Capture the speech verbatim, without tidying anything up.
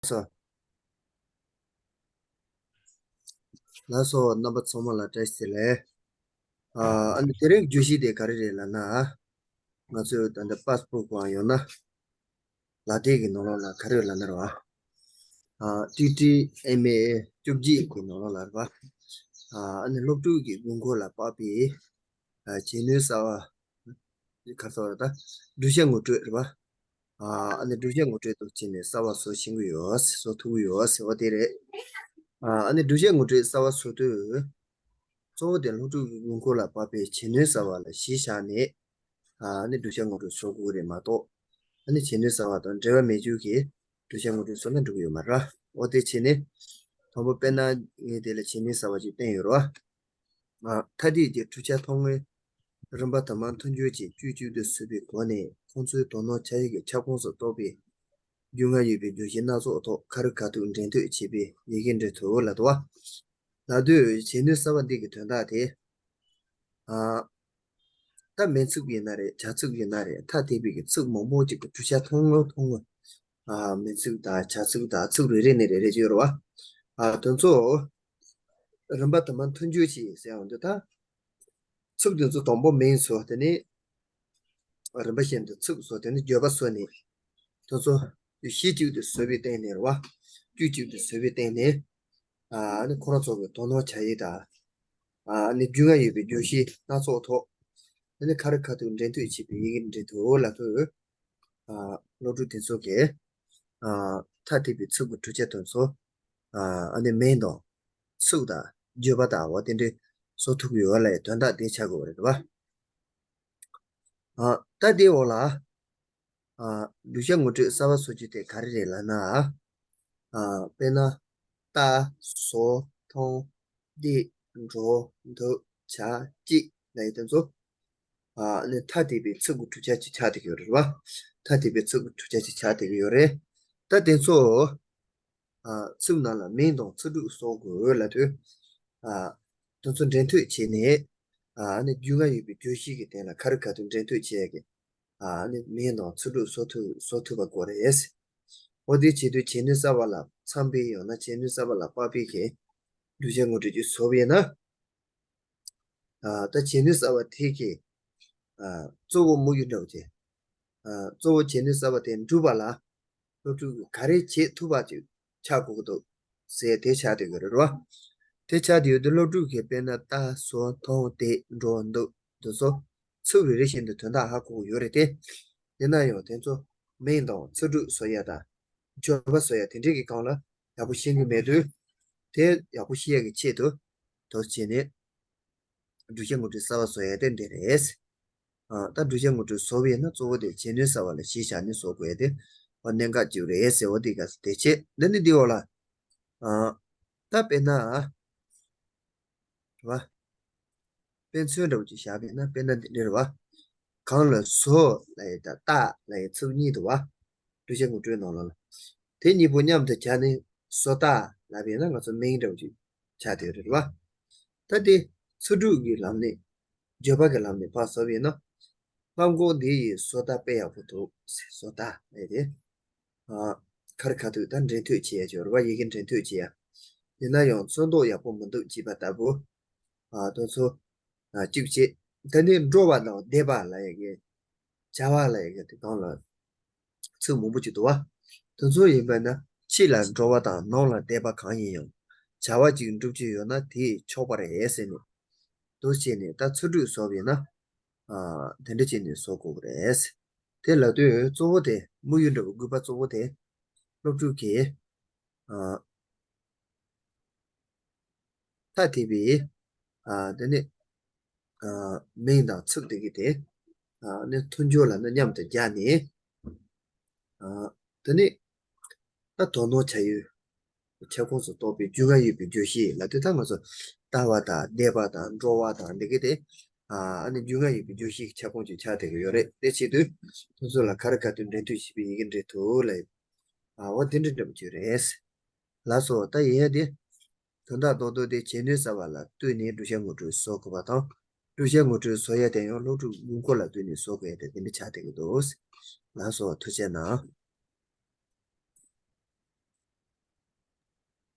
སོ། ལགས་སོ། རྣམ་པ་ཚང་མ་ལ་བཀྲ་ཤིས་བདེ་ལེགས། ཨ་ཨ་ནི་དེ་རིང་བརྗོད་གཞི་དེ་ག་རེ་རེད་ལབ་ན། ང་ཚོས་ད་ལྟ་པཱ་སི་པོར་གང་ཡོད་ན། ལ་དེབ་ཀྱི་ནང་ལོགས་ལ་ག་རེ་ལབ་ན་རེད་བ། ཨ་ཊི་ཊི་ཨེམ་ཨེ་བཅུ་གཅིག་གི་ནང་ལོགས་ལ་རེད་བ། ཨ་ཨ་ནི་སློབ་ཕྲུག་གི་དགོས་མཁོ་ལ་དཔག་པའི་ཨ་བྱེད་ནུས་གསར་བ། ག་རེ་ཟེར་བ་རེད་ད། བསྒྲུབ་བྱ་ངོ་སྤྲོད་རེད་བ། ཨ་ཨ་ནི་བསྒྲུབ་བྱ་ངོ་སྤྲོད་དུ་བྱས་ནས་གསར་བ་བཟོ་ཤེས་ཀྱི་ཡོད། བཟོ་ཐུབ་ཀྱི་ཡོད་ཟེར་བ་དེ་རེད། ཨ་ཨ་ནི་བསྒྲུབ་བྱ་ངོ་སྤྲོད་གསར་བ་བཟོ་དུས། གཙོ་བོ་དེ་སློབ་ཕྲུག་གི་དགོས་མཁོ་ལ་དཔག་པའི་བྱེད་ནུས་གསར་བ་ལ་གཞི་བཞག་ནས། ཨ་ནི་བསྒྲུབ་བྱ་ངོ་སྤྲོད་བཟོ་དགོས་རེད་མ་གཏོགས། ཨ་ནི་བྱེད་ནུས་གསར་བ་དང་འབྲེལ་བ་མེད་རྒྱུ་གི་བསྒྲུབ་བྱ་ངོ་སྤྲོད་བཟོ་ན་འགྲིག་གི་ཡོད་མ་རེད། འོ་དེ་བྱས་ནས། དང་པོ་དཔེར་ན་ངས་དེ་ལ་བྱེད་ནུས་གསར་བ་ཅིག་བསྟན་ཡོད་རེད་བ། ཨ་ཐ་དད་ཀྱི་འཕྲུལ་ཆས་ཐོག་མའི་རིམ་པ་དུ་མ་མཐུན་སྦྱོར་གྱིས་དཀྱུས་གཅིག་ཏུ་བཟོས་པའི་སྒོ་ནས་ཁོང་ཚོའི་དོ་སྣང་བྱ་ཡུལ་གྱི་ཁྱབ་ཁོངས་སུ་གཏོགས་པའི་རྒྱུས་མངའ་ཡོད་པའི་བརྗོད་གཞི་སྣ་ཚོགས་ཐོག་ཁ་རི་ཁ་ཐུག་འགྲན་བསྡུར་བྱས་པས་ཡི་གེ་འབྲི་ཐུབ་ལབ་འདུག་བ། ལབ་དུས་བྱེད་ནུས་གསར་བ་འདི་གི་དོན་དག་དེ། ཨ། ད་མིང་ཚིག་ཡིན་ན་རེད། བྱ་ཚིག་ཡིན་ན་རེད། ཐ་དད་པའི་གི་ཚིག་མང་པོ་ཅིག་གི་འཕྲུལ་ཆས་ཐོག་མར་ཐོག་མར། ཨ་མིང་ཚིག་དང་བྱ་ཚིག་དང་ཚིག་རེ་རེ་ནས་རེ་རེ་བརྗོད་རོགས། ཨ་དོན་ཚོ། རིམ་པ་དུ་མ་མཐུན་སྦྱོར་གྱིས་ཟེར་ཡོང་དུས་ད། ཚིག་དེ་ཚོ་དང་པོ་མིང་བཟོ། དེ་ནས་རིམ་པ་བཞིན་དུ་ཚིག་བཟོ། དེ་ནས་བརྗོད་པ་བཟོ་ནས། དེ་ཚོ་གཞི་གཅིག་ཏུ་བཟོས་པའི་སྟེང་ནས་རེད་བ། དཀྱུས་གཅིག་ཏུ་བཟོས་པའི་སྟེང་ནས། ཨ་ནི་ཁོ་རང་ཚོ་གི་དོ་སྣང་བྱ་ཡུལ་དང་། ཨ་ནི་རྒྱུས་མངའ་ཡོད་པའི་བརྗོད་གཞི་སྣ་ཚོགས་ཐོག་ཨ་ནི་ཁ་རི་ཁ་ཐུག་འགྲན་བསྡུར་བྱས་པའི་ཡི་གེ་འབྲི་ཐུབ་ལབ་དུས། ཨ་སློབ་ཕྲུག་དེ་ཚོ་གིས། ཨ་ཐ་དད་པའི་ཚིག་གི་འཕྲུལ་ཆས་དེ་ཚོ། ཨ་ཨ་ནི་མིང་དང་། ཚིག་དང་། བརྗོད་པ་དང་འོ་དེ་འདྲའི་བཟོ་ཐུབ་ཀྱི་ཡོད་ལབ་ཡའི་དོན་དག་དེ་ཆགས་དགོས་པ་རེད་བ། ཨ་ད་དེའི་འོག་ལ། ཨ་བསྒྲུབ་བྱ་ངོ་སྤྲོད་གསར་བ་བཟོ་རྒྱུ་དེ་ག་རེ་རེད་ལབ་ན། ཨ་དཔེར་ན། ལྟ། བཟོ། མཐོང་། བལྟས། འགྲོ། འདུག་བྱ། སྐྱེས་ལབ་ཡ་དེ་ཚོ། ཨ་ནི་ཐ་དད་པའི་ཚིག་གི་འཕྲུལ་ཆས་ཅིག་ཆགས་བསྡད་ཀྱི་ཡོད་རེད་བ། ཐ་དད་པའི་ཚིག་གི་འཕྲུལ་ཆས་ཅིག་ཆགས་བསྡད་ཀྱི་ཡོད་རེད། ད་དེ་ཚོ། ཨ་ཚིག་ནང་ལ་མིང་དང་ཚིག་འབྲུ་བཟོ་དགོས་ལབ་དུས། ཨ་དེ་ཚོ་འགྲན་བསྡུར་བྱས་ནས། ཨ་ནི་རྒྱུས་མངའ་ཡོད་པའི་བརྗོད་གཞི་གི་སྟེང་ལ་ཁ་རི་ཁ་ཐུག་འགྲན་བསྡུར་བྱེད་ཡ་གི། ཨ་ནི་མིང་དང་ཚིག་འབྲུ་བཟོ་ཐུབ་བཟོ་ཐུབ་པ་དགོས་རེད། འོ་དེ་བྱེད་དུས་བྱེད་ནུས་གསར་བ་ལ་འཚམ་པའི་ཡང་ན་བྱེད་ནུས་གསར་བ་ལ་དཔག་པའི་གི་བསྒྲུབ་བྱ་ངོ་སྤྲོད་ཅིག་བཟོ་བ་ཡིན་ན། ཨ་ད་བྱེད་ནུས་གསར་བ་དེ་གི། ཨ་གཙོ་བོ་དམིགས་ཡུལ་འདྲ་བོ་ཅིག་ཨ་གཙོ་བོ་བྱེད་ནུས་གསར་བ་དེ་འགྲུབ་པ་ལ། སློབ་ཕྲུག་གིས་ག་རེ་བྱེད་ཐུབ་པ་ཅིག་ཆགས་དགོས་ཀྱི་འདུག་ཟེར་དེ་ཆགས་བསྡད་ཀྱི་རེད་བ། དེ་ཆགས་བསྡད་ཡོད་དུས་སློབ་ཕྲུག་གིས་དཔེར་ན་ལྟ། བཟོ། མཐོང་། བལྟས། འགྲོ། འདུག་འདི་ཚོ་ཚིག་རེ་རེ་བཞིན་དུ་དོན་དག་ཧ་གོ་གི་ཡོད་རེད་དེ། ཡིན་ན་ཡང་དེ་ཚོ་མིང་དང་ཚིག་འབྲུ་བཟོ་ཡ་དང་། བརྗོད་པ་བཟོ་ཡ་དེ་འདྲས་ཀྱི་སྒང་ལ་ཡག་པོ་ཤེས་ཀྱི་མེད་དུས། དེ་ཡག་པོ་ཤེས་ཡ་གི་ཆེད་དུ་དོ་བྱས་ནས། བསྒྲུབ་བྱ་ངོ་སྤྲོད་གསར་བ་བཟོ་ཡ་དེ་འདི་རེད། ཨ་ད་བསྒྲུབ་བྱ་ངོ་སྤྲོད་བཟོ་བ་ཡིན་ན་གཙོ་བོ་དེ་བྱེད་ནུས་གསར་བ་ལ་གཞི་བཞག་ནས་བཟོ་དགོས་ཡ་དེ་འོ་གནད་འགག་ཅིག་རེད་ཟེར་བ་འདི་ག་ཚོད་དེ་བྱེད་འདི་ནི་འདི་འོག་ལ། ཨ་ད་དཔེར་ན། རེད་བ། དཔེ་མཚོན་འདྲ་བོ་ཅིག་བཞག་པ་ཡིན་ན་དཔེར་ན་འདི་འདྲ་རེད་བ། གང་ལ་བཟོ་ལབ་ཡ་དང་ལྟ་ལབ་ཡ་ཚིག་གཉིས་འདུག་བ། བསྒྲུབ་བྱ་ངོ་སྤྲོད་ནང་ལོགས་ལ། དེ་གཉིས་པོ་མཉམ་དུ་སྦྱར་ནས་བཟོ་ལྟ་ལབ་པ་ཡིན་ན་ང་ཚོ་མིང་འདྲ་བོ་ཅིག་ཆགས་བསྡད་ཡོད་རེད་བ། ད་དེ་ཚིག་འབྲུ་གི་ལམ་ནས་བརྗོད་པ་གི་ལམ་ནས་ཕར་བཟོ་བ་ཡིན་ན། རྔམ་འགོག་འདི་ཡི་བཟོ་ལྟ་དཔེ་ཡག་པོ་འདུག་ཟེར་བཟོ་ལྟ་ལབ་དེ། ཨ་ཁ་རི་ཁ་ཐུག་ད་འགྲན་བསྡུར་བྱེད་ཡ་ཅིག་ཡོད་རེད་བ། ཡི་གེ་འགྲན་བསྡུར་བྱེད་ཡ། ཡིན་ན་ཡང་ཚོན་མདོག་ཡག་པོ་མི་འདུག་ཅེས་པ་ལྟ་བུ། ཨ་དེ་ཚོ། ཨ་གཅིག་བྱེད། དེ་ནས་འགྲོ་བ་དང་བསྡད་པ་ལབ་ཡ་གི། བྱ་བ་ལབ་ཡ་གི་དེ་སྒང་ལ། ཚིག་མང་པོ་ཅིག་འདུག་བ། དེ་ཚོ་ཡིན་པ་ན་ཕྱི་ལ་འགྲོ་བ་དང་ནང་ལ་བསྡད་པ་གང་ཡིན་ཡང་བྱ་བ་ཅིག་འགྲུབ་ཀྱི་ཡོད་ན་དེས་ཆོག་པ་རེད་ཟེར་ནས། དེ་བྱས་ནས་ད་ཚིག་འབྲུ་བཟོ་བ་ཡིན་ན། ཨ་དེ་འདྲ་བྱས་ནས་བཟོ་དགོས་ཀྱི་རེད། དེ་ལབ་དུས་གཙོ་བོ་དེ་དམིགས་ཡུལ་འདྲ་བོ་དགོས་པ་གཙོ་བོ་དེ། སློབ་ཕྲུག་གིས། ཨ་ཐ་དད་པའི། ཨ་དེ་ནས། ཨ་མིང་དང་ཚིག་དེ་གི་དེ། ཨ་ནི་མཐུན་སྦྱོར་ལབ་ན་མཉམ་དུ་སྦྱར་ནས། ཨ་དེ་ནས། ད་དོ་སྣང་བྱ་ཡུལ། ཁྱབ་ཁོངས་སུ་གཏོགས་པའི་རྒྱུས་མངའ་ཡོད་པའི་བརྗོད་གཞི་ལབ་དུས་ད་ང་ཚོ་ལྟ་བ་དང་བསྡད་པ་དང་འགྲོ་བ་དང་འདི་གི་དེ། ཨ་ནི་རྒྱུས་མངའ་ཡོད་པའི་བརྗོད་གཞིའི་ཁྱབ་ཁོངས་ཅིག་ཆགས་བསྡད་ཀྱི་ཡོད་རེད། དེ་བྱེད་དུས་དེ་ཚོ་ལ་ཁ་རི་ཁ་ཐུག་འགྲན་བསྡུར་བྱས་པའི་ཡི་གེ་འབྲི་ཐུབ་ལབ། ཨ་འོ་དེ་འདྲ་འདྲ་པོ་ཅིག་རེད། ལགས་སོ། ད་ཡིན་ཡ་དེ། དོན་དག་རྡོག་རྡོག་དེ་བྱེད་ནུས་གསར་བ་ལ་ལྟོས་ནས་བསྒྲུབ་བྱ་ངོ་སྤྲོད་བཟོ་དགོས་པ་དང་། བསྒྲུབ་བྱ་ངོ་སྤྲོད་བཟོ་ཡ་དེ་ཡང་སློབ་ཕྲུག་དགོས་མཁོ་ལ་ལྟོས་ནས་བཟོ་དགོས་ཡ་དེ་དེ་འདྲ་ཆགས་བསྡད་ཀྱི་འདུག་ལགས་སོ། ཐུགས་རྗེ་གནང་།